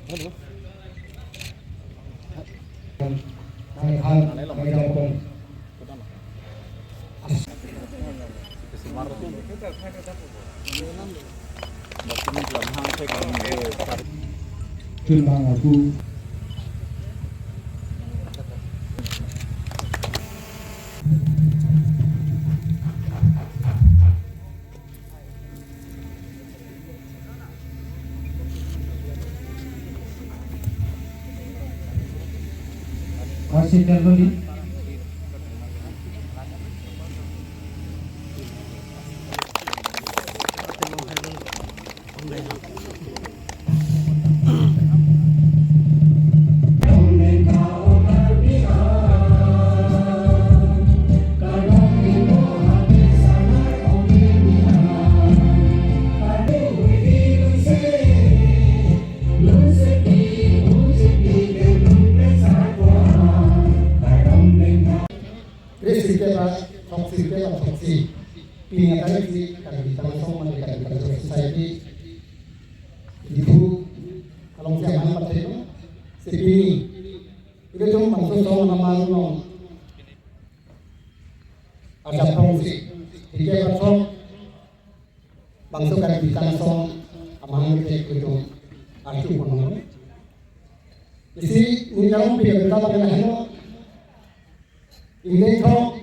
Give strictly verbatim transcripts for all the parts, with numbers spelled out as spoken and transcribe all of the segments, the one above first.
Chun lang aku. Masih terjadi. Kre sirkep ra throksi, sirkep ra throksi. Pini atarik si Karbi Tang Asong mate Karbi Cultural Society Diphu alongsi amahang patheklo. Si pini ilitum bangso song alama along arjap throksi, sirkep ra throk bangso Karbi Tang Asong amahang kethek ilitum arju ponlo. Isi ning arong pi kami ta bang heno. Ingdeng throk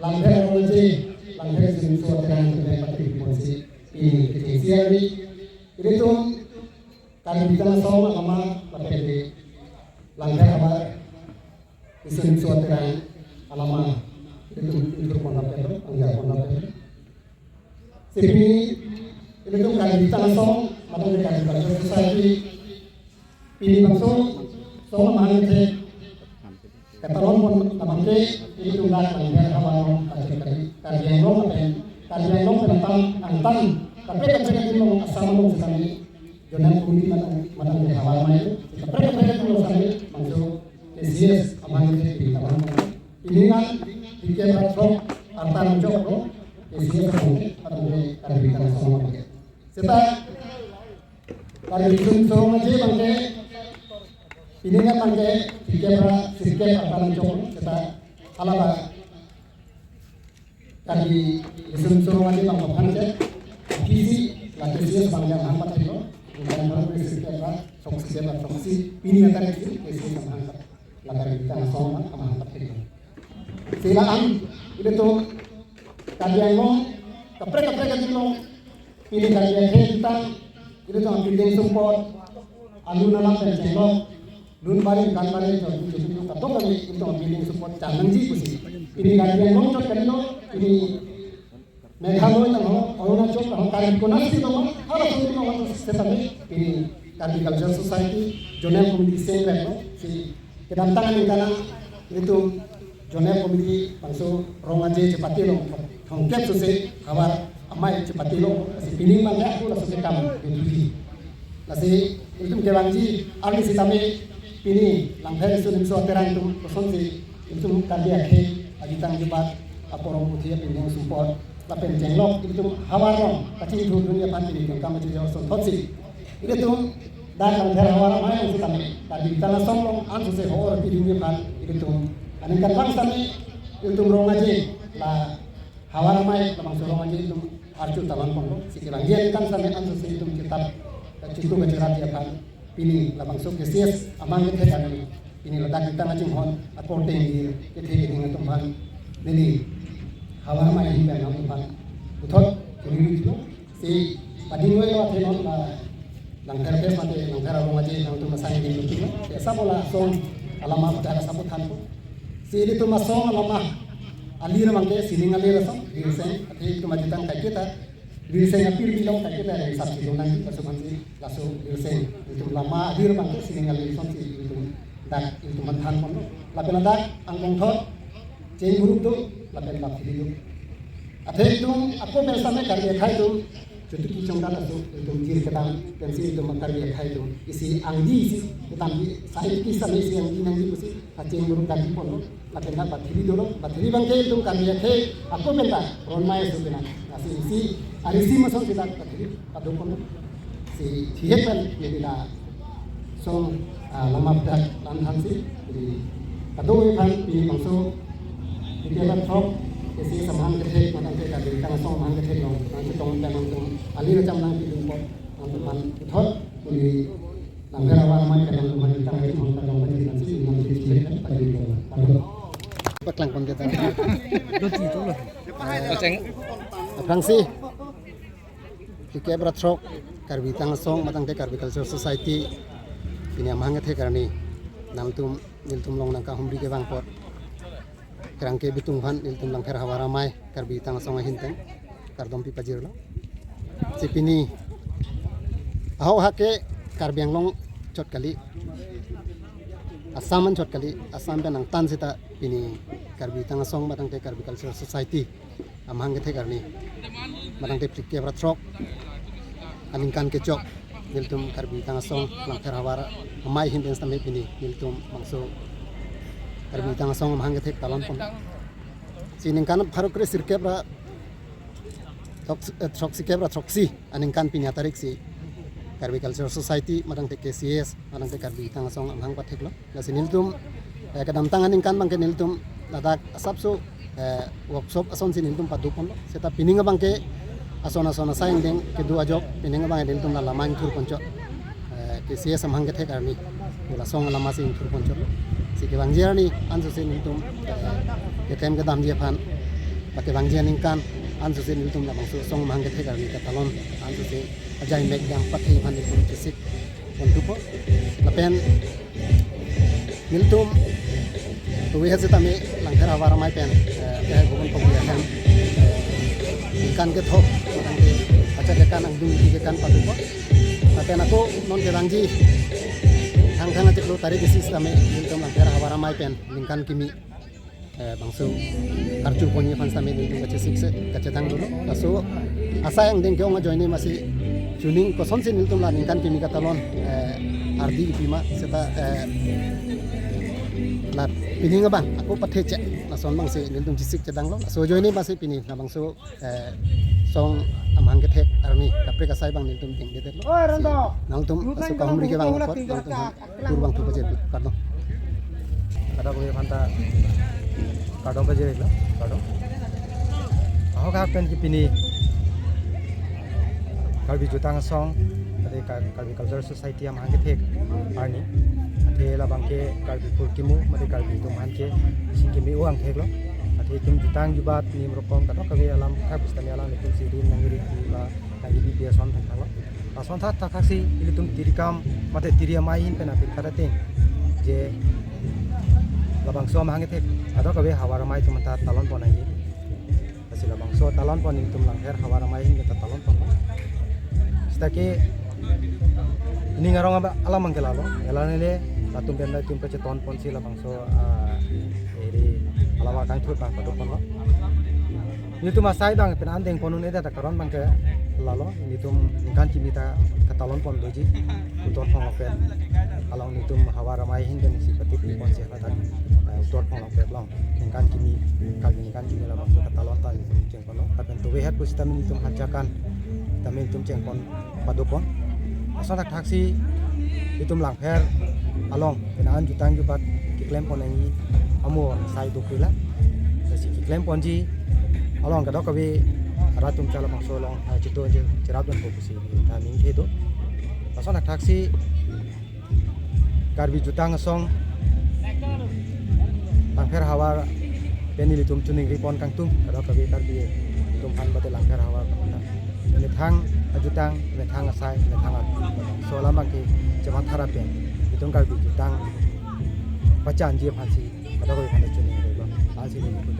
Langpher Rong Aje, Langpher Jisunso Terang pen pati ponsi pini kechengsi arni ilitum Karbi Tang Asong alama lapen ke Langpher havar Jisunso Terang alama ilitum intur pon lapen angjar pon lapen. Si pini ilitum Karbi Tang Asong mate Karbi Cultural Society pini bangso song amahang kethek ketalon pon abangke ilitum dak Langpher havar along kachek Karbi, Karbi Anglong pen, Karbi Anglong pen angtan, angtan kaprek kaprek adim along, Assam along setame zonal committee mate, mate havar amei, kaprek kaprek adim along setame bangso K C S amahang kethek pini ketalon pon. Pini nang sirkep ra throk arta anchot lo, K C S abangke, abangke Karbi Tang Asong abangke. Seta Karbi Jisunso Rong Aje abangke, pini nang abangke sirkep ra, sirkep arta anchot lo, seta hala ba Karbi Jisunso Rong Aje abang aphan che, K C S, la K C S abangke amahang patheklo, bukan baru sirkep ra throksi, sirkep ra throksi, pini atarik si K C S amahang pat, la Karbi Tang Asong amahang patheklo. Si la-an ilitum Karbi Anglong kaprek kaprek adim along pini Karbi akhei ta ilitum apindeng sumpot, alun alam pen chenglok, lun barim kan barim, jor jor jor kadokave ilitum apindeng sumpot chang nangji pusi. Pini Karbi Anglong chot kalilo, pini Meghalaya tangho, Arunachal tangho, Karbi konatsi tangho, halaso atum tangho setame pini Karbi Cultural Society Zonal Committee seng rek lo, si kedamtang aningkan ilitum Zonal Committee bangso Rong Aje chepatilo, thomkep sose havar amei chepatilo, si pining abangke aku laso kekam duty. Lasi ilitum kevangji arni setame pini Langpher Jisunso Terang atum kosonsi ilitum Karbi akhei ajutang jubat aporom puthi apindeng sumpot lapen chenglok ilitum havar along kachingthurdunji aphan pini kengkam achi jor son thotsi ilitum dak Langpher havar amei along setame Karbi Tang Asong along ansose hor pidunji aphan ilitum aningkan abang setame ilitum Rong Aje, la havar amei labangso Rong Aje ilitum arju talon ponlo, si kevangji aningkan setame ansose ilitum chetap, eh, chitu kacherapji aphan pini labangso K C S amahang kethek arni pini ladak ketang kachinghon akorte kethe keding atum aphan neli havar amei ahin pen nangtum aphan puthot kuri-ri lo. Si pading noi lo athe non la Langpher Fest mate Langpher Rong Aje nangtum asai ding lo. Si asap la song alama pu ta asap thanpo. Si ilitum asong alama alir abangke sining alir asong, Birseng, athe itum ajutang kaiketa Birseng apirbi along kaiketa ring sap si dong nangji, laso aphansi laso Birseng. Itum lama alir abangke sining alir asonsi itum dak itum aphan than ponlo. Lapen ladak angbong thot, Cheng Group do, lapen Bapthili do. Athe itum ako pen setame Karbi akhei atum chutu kichong kata do, itum jir kedam, pensi itum Karbi akhei atum isi angdi isi, itum di sai ki setame isi angdi nangji pusi, Cheng Group kali ponlo. Lapen dak Bapthili dolo, Bapthili abangke itum Karbi akhei ako pen ta ron mei aso pen ta. Lasi isi arisi mason si dak Bapthili padon ponlo. Si thihek pen neli la Song, ah, lama dak lam thansi, jadi, kadokave aphan pini bangso, pini abat throk, isi samhang kethek, matang ke Karbi Tang Asong amahang kethek along, nangchetong pen nangtum, ali racham nangpidun apot, nangtum aphan puthot, pini Langpher Havar Amei pen nangtum aphan tang ke mohon kadong bagi nangsi, nangsi chilek kan, pagi ko, pagi. Paklang pon kita. Doti itu loh. Kaceng. Aphrangsi. Phlikep ra throk Karbi Tang Asong matang ke Karbi Cultural Society pini amahang kethek arni nangtum nelitum along nangkahumri kevang apot kerang ke bitung aphan nelitum Langpher Havar Amei Karbi Tang Asong ahin pen kardom pipajirlo. Si pini ahok hake Karbi Anglong chot kali, Assam an chot kali, Assam pen nangtan seta pini Karbi Tang Asong matang ke Karbi Cultural Society amahang kethek arni matang ke phlikep ra throk aningkan kechok nelitum Karbi Tang Asong Langpher Havar Amei ahin pen sitame pini nelitum bangso Karbi Tang Asong amahang kethek talon pon. Si ningkan pharo kre sirkep ra throk, eh, throk sikep ra throksi aningkan pini atarik si Karbi Cultural Society matang ke K C S matang ke Karbi Tang Asong amahang patheklo. Lasi nelitum, eh, kedamtang aningkan abangke nelitum ladak asapso, eh, workshop asonsi nelitum pado ponlo. Seta pining abangke ason ason asai angdeng kedo ajok pining abangke nelitum la lamang thur ponchot. Eh, K C S amahang kethek arni, ula song lama si ingthur ponchotlo. Si kevangji arni ansose nelitum, eh, keklem kedamji aphan, ba kevangji aningkan ansose nelitum labangso song amahang kethek arni katalon ansose ajai mek dam pathe aphan nelitum chesik pontupo. Lapen nelitum tuwe hasi tame Langpher Havar Amei pen, eh, ke gubun pokri ahem, eh, ningkan kethok, matang ke acha kekan angdung kekan patupo. Lapen ako non kevangji thang thang achiklo tarik isi tame nelitum Langpher Havar Amei pen ningkan kimi, eh, bangso karju ponji aphan sitame nelitum kachesik se kachethang dolo. Laso asai angdeng ke-ong ajoine masi chuning kosonsi nelitum la ningkan kimi katalon, eh, ardi pima seta, eh, la pining abang ako pathe che lason abangsi nelitum chesik chedanglo. Laso ajoine masi pini labangso, eh, song amahang kethek arni kaprek asai abang nelitum dingdedetlo. Oi, Rando. Nangtum aso kahumri kevang apot nangtum aphan thur abang thu pajirpi, kardom. Kadokave aphanta kardom pajirlo, kardom. Ahok hak pen ke pini Karbi Jutang Asong, athe Kar-, Karbi Cultural Society amahang kethek arni, athe labangke Karbi Purkimu, mate Karbi atum aphan ke isi kimi-o angtheklo. Athe itum jutang jubat nim rokom kadokave alam thak bistami alam itum si rin nangri ba nangri pi ason thakthaklo. Lason thakthak si ilitum tirikam mate tiri amei ahin pen aphi kharateng je labangso amahang kethek kadokave Havar Amei atum ta talon pon nangji. Lasi labangso talon pon nelitum Langpher Havar Amei ahin ta talon pon. Seta ke ining arong aba alam abangke lalo. Ela nele latum pen latum kacheton ponsi labangso, ah, eri alam akangthur abang pado ponlo. Nelitum asai abang pen andeng pon un-edet akaron abangke lalo. Nelitum ningkan kimi ta katalon pon doji. Uttor Phonglokpet along nelitum Havar Amei ahin pen si patipri ponsi hadak, eh, Uttor Phonglokpet along ningkan kimi, Karbi ningkan kimi labangso katalon ta nelitum cheng ponlo. Lapen tuwe het pusitame nelitum hanchakan tame nelitum cheng pon pado pon. Lason thakthak si itum Langpher along penang jutang jubat keklem pon nangji amo sai dokrila. Lasi keklem ponji along kadokave rat atum chala bangso along, ah, chito je cherap dan fokus si ta ning thedo. Lason thakthak si Karbi Jutang Asong Langpher Havar pen nelitum chuningri pon kangtung kadokave Karbi atum aphan bate Langpher Havar aphan. Methang ajutang, methang asai, methang ap. So alam abangke chemathara pen itum Karbi Jutang pachanji aphansi kadokave aphan chuningrilo. Ansi nelitum